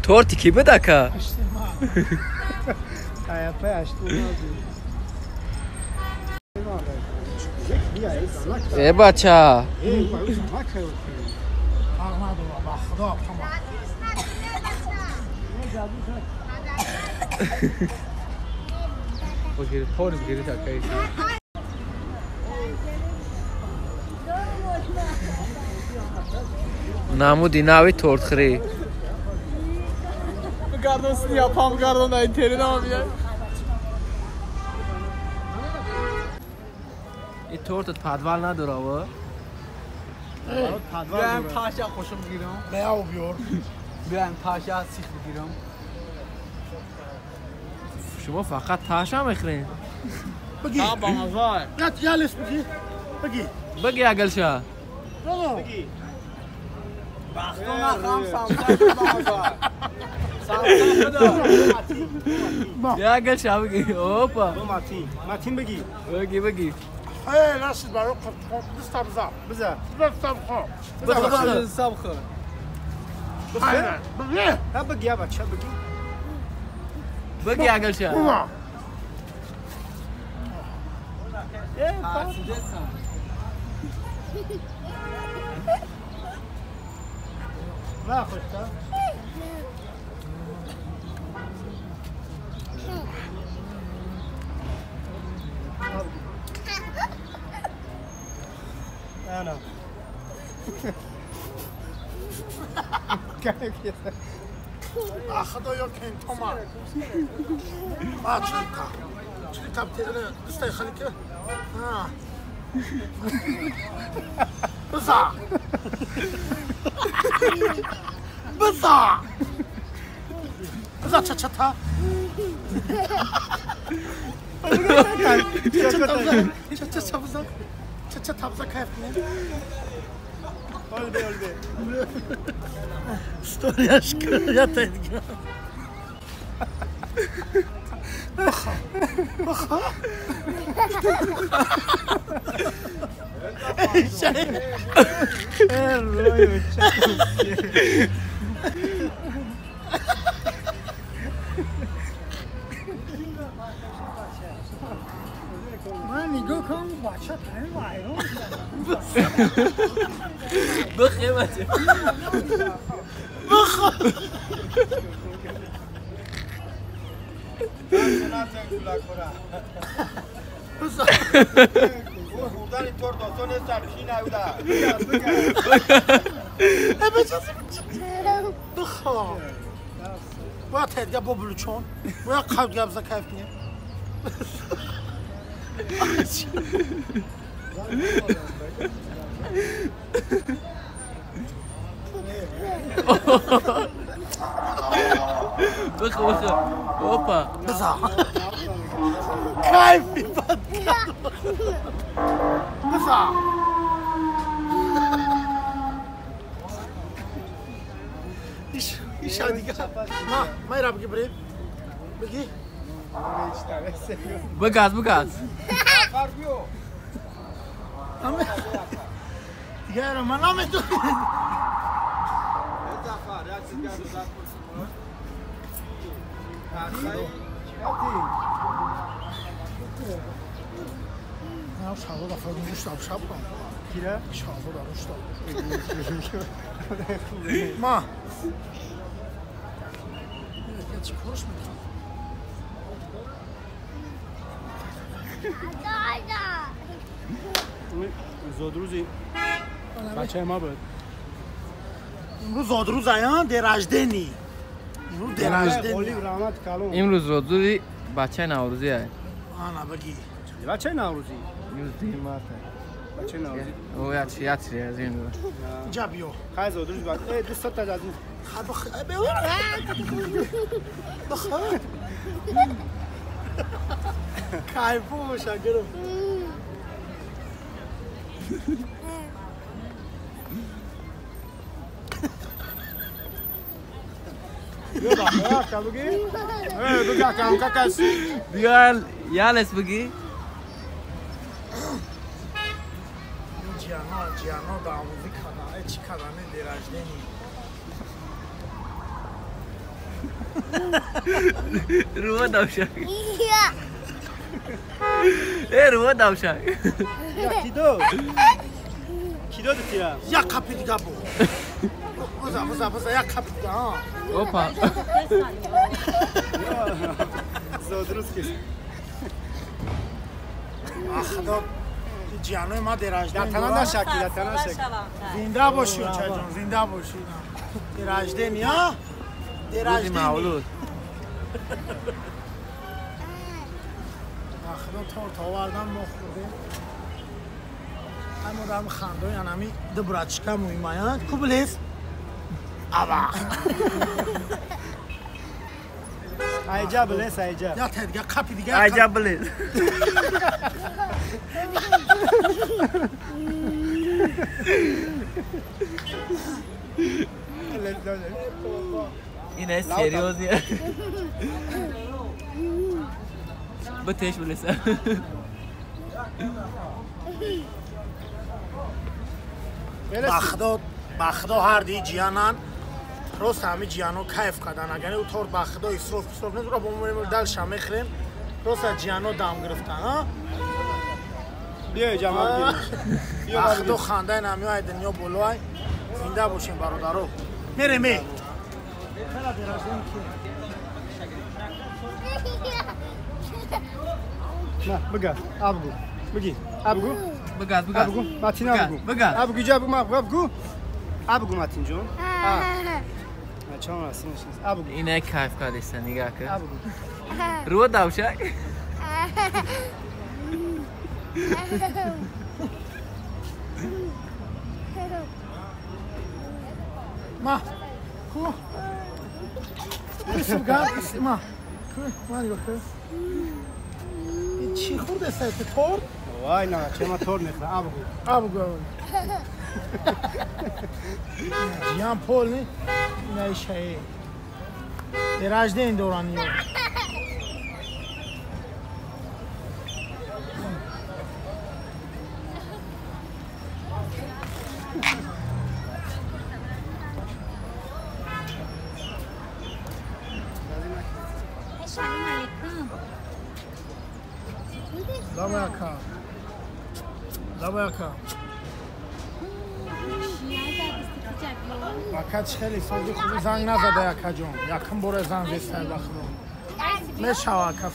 Торти ки буд ака? Э бача. Намуди нави тортхӯрӣ. Gardonsunu yapam gardon da interine abi. این تورت پدوال نداره و؟ بیایم تاشا خوشم بگیرم. بیا بیار. بیایم تاشا سیخ بگیرم. شما فقط تاشا میخرین. بگی. با مزار. قط جالس بگی. بگی. بگی اگلشا. بگی. بختو نخوام سامسا با مزار. یا گل بگی اوپا متین بگی بگی بگی ای رشید برای دست بزن بزن دست بخور بزن دست بخور بگی ها بگی یا بچه بگی بگی اگل شا نه خوشتا انا خدایا کن توما ما چیتا چیتا بتره دستای خالی که بزا بزا بزا چچتا چچتا بزا چچتا بزا کیف نه Olbe olbe. Storyаш я тедга. من نگاه کن بچه تنه وایرون بخیه بچه بخ خوردن تورت آسان نیست چی نبوده بخوا باید تدگه با بلوچون باید قبل گبزه کیف کنیم بخ بخ اوپا بزا کیفی بد بزا ایش دیگه ما ما را بگی بریم بگی بگاز بگاز دیگه رو من نمیتونم نه شاو دا فاید گوشت آب شب کن کیره؟ شاو دا گوشت ما چی کارش میکنم زادروزی بچه ما بود امروز زادروز ایان درجدنی امروز درجدنی امروز زادروزی بچه نوروزی های آنا بگی بچه نوروزی امروز دیم مارت بچه نوروزی او یاچی یاچی از این اینجا بیو خیلی زادروز بعد ای دو ساعت از این بخ بخ Кайфуша гирифт. بیا یالس بگی. جیانا جیانا دعوازی کردن چی کردن درجدنی رو دوشک ای رو دوشک کیدو کیدو تیرا یک کپی دیگه بو بزا بزا بزا یک کپی دیگه ها اوپا زودروز کس خدا جیانوی ما درجدن در تنها نشکی در تنها نشکی زنده باشی چای جان زنده باشی درجدنی ها درجدنی مولود خدا تورت آوردم ما خوردیم همون رم خندوی انمی دو برачка муимаян ку билез аба айҷа билез айҷа я та дига қапи дига айҷа билез این سریوزیه بتش بلس бахудо бахудо ҳар ди ҷиянан рост ҳами ҷияно кайф кардан агар ӯ торт бахудо исроф исроф нест ӯро бо далша мехӯрем рост аз ҷияно дам гирифтан а биё ҷамъ бахудо хандаи намиёй дунё болоай зинда бошем бародаро мерем е На, бигаз, абгу. Бигӣ, абгу. Бигаз, бигаз. Абгу, Матин абгу. Бигаз. Абгу ҷа абгу, абгу. Абгу Матин ҷон. А. Чон аст, абгу. Ина кайф кардиста, нигаҳ кун. Абгу. Рӯ давшак. Ма. Ку. Бигаз, ма. Ку, ма нигоҳ кун. چی خورده سایت تورت؟ وای نه چه ما تورت نخورم ابگو ابگو جیان پول نی نه شی درجده این دورانی لباکا لباکا اکا خیلی سازی خوبی زنگ نزده اکا جون یکم باره زنگ زد بخدا میشوه اکا.